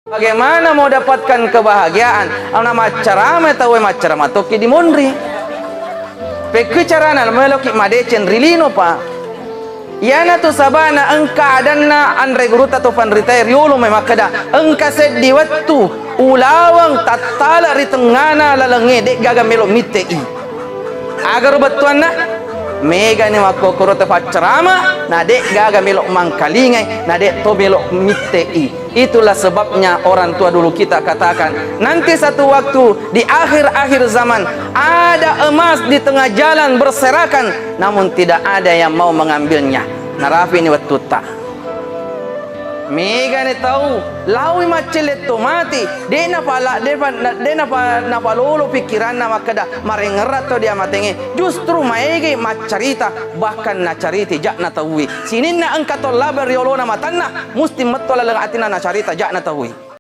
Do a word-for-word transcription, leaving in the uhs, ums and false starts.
Bagaimana mau dapatkan kebahagiaan? Ana maccarama tauwe, maccarama tokki di monri. Pekku carana meloki madeceng ri lino, Pak. Iyanatu sabana engka adanna anre guruta to panritae riolo mai makkeda, engka seddi wettu ulaweng tattala ri tengngana lalengnge, de'gaga melo mitte'i. Agaro bettuanna? Megani makkokoro tafaccarama, na de'gaga melo mangkalingai, na de' to melo mitte'i. Itulah sebabnya orang tua dulu kita katakan, nanti satu waktu di akhir-akhir zaman ada emas di tengah jalan berserakan, namun tidak ada yang mau mengambilnya. Narapini wettutta. Megani tau lawi maccelle to mati, de' napala-, de' pa-, de' napa-, napalolo pikiranna makkeda marengngerang to dia matengnge. Justru maegai maccarita, bahkan nacariti ja'na tauwe. Sininna engka to labeng ri olona matanna, musti metto laleng atinna nacarita ja'na tauwe.